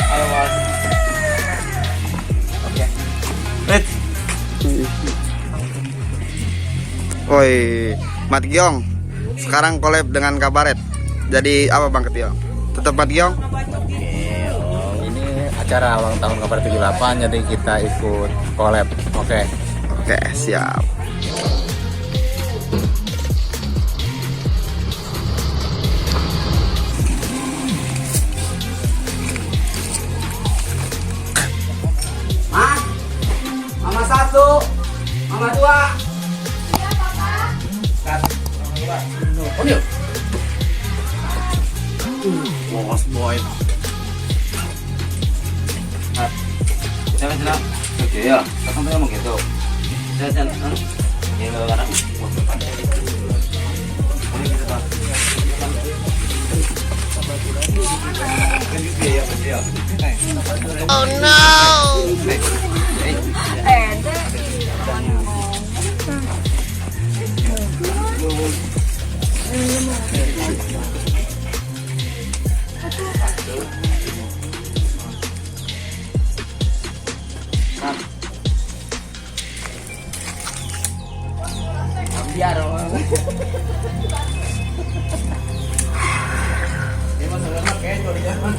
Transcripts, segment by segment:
Halo, Bos. Oke. Wait. Woi, Mat Giong. Sekarang collab dengan Kabaret. Jadi apa, Bang Ketio? Tetap Mat Giong? Oh, ini acara ulang tahun Kabaret 78, jadi kita ikut collab. Oke. Oke, siap. Ma, Mama satu, Mama dua. Iya, Papa. Satu, Mama dua. Oh, iya. Bos boy. Jangan, jangan. Oke ya, sampai ngomong gitu. Saya jangan. Ya, karena ini gitu, Pak. Oh no. Biar. Ini mah sebenarnya kayak di jalan.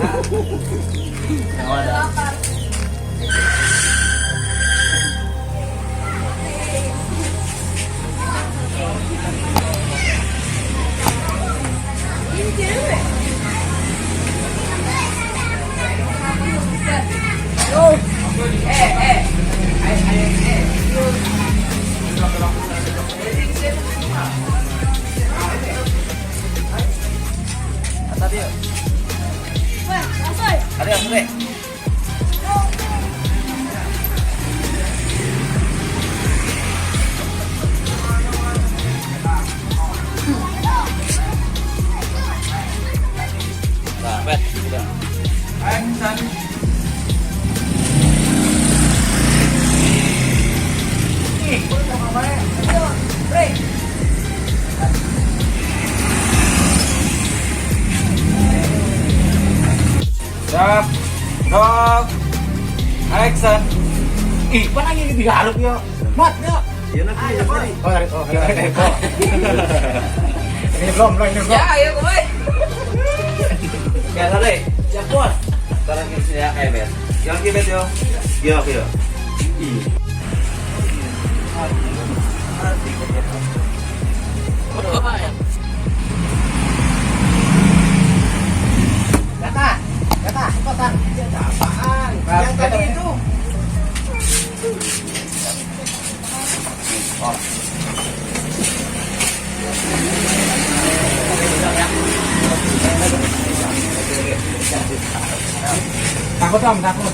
Ada. Ada yang boleh. Nah, Bet, udah. Action. Siap. Rock. Action. Ih, mana ini dihaluk ya? Mat ya. Iya nanti ya, Oh, dari, oh, dari, oh. Ini belum, belum, ini belum. Ya, ayo gue. Ya, sore. Siap, Bos. Sekarang kita sini ya, kayak Bet. Yang ki Bet yo. Yo, yo. Ih. Data, data, cepetan. Apaan? Yang tadi itu. Oh. Takut, Om, takut.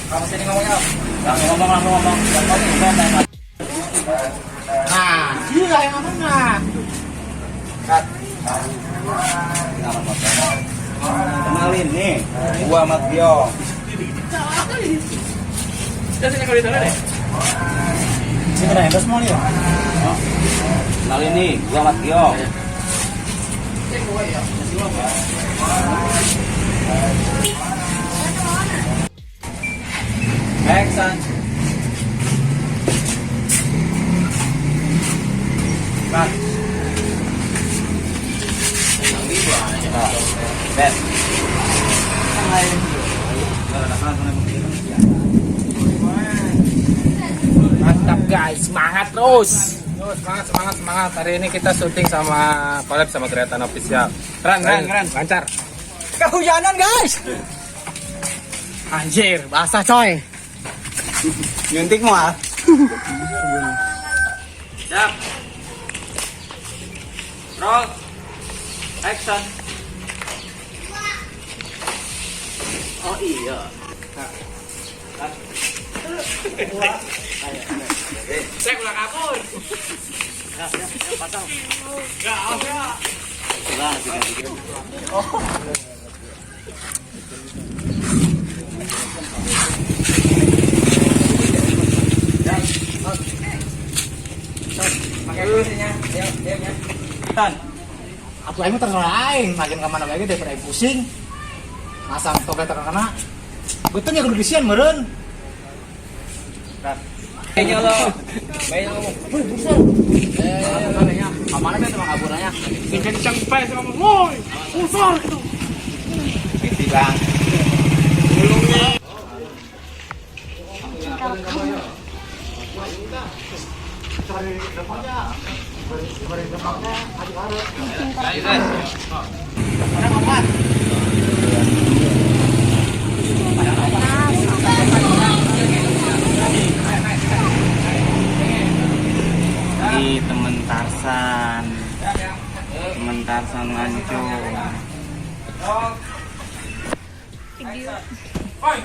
Kamu sini ngomongnya. Langsung ngomong, langsung ngomong. Nah, gila yang ngomongnya. Cut. Kenalin nih, gua Mat Giong. Sini kena endorse mau nih ya? Kenalin nih, gua Mat Giong. Action. Cut. Bet. Mantap guys, semangat terus. Semangat, semangat, semangat. Hari ini kita syuting sama collab sama Kreatan Official. Keren, keren, keren. Lancar. Kehujanan, guys. Anjir, basah coy. Nyuntik mau ah? Siap. Roll. Action. Oh iya. Saya ulah kabur. Tan. Aku aing mah terserah aing, makin ka mana bae ge daripada aing pusing. Masang toplet terkena. Beuteung ya kudu disian meureun. Kayaknya lo. Kayaknya ngomong. Woi, buset. Kamana teh sama kaburannya? Sing kenceng bae sama ngomong, "Woi, usor gitu." Gitu, Bang. Ini temen Tarsan, temen Tarsan Manco. Woi,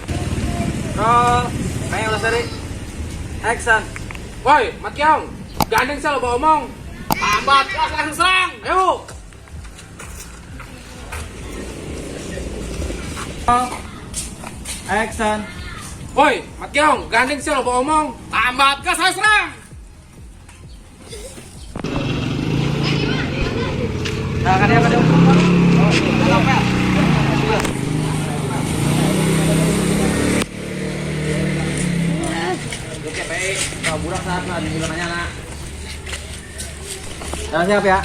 Roll. Kayaknya lo seri. Action. woi, Mat Kiong. Gandeng sih lo bawa omong. Tambat, gas langsung serang. Ayo. Action. Woi, Mat Kiong, gandeng sih lo bawa omong. Tambat, gas langsung serang. Nah, kan ya, kan ya. Oke, baik. Kalau burak saat lah, di nanya nak. Nah, siap ya.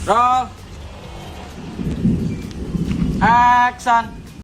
Roll. Action.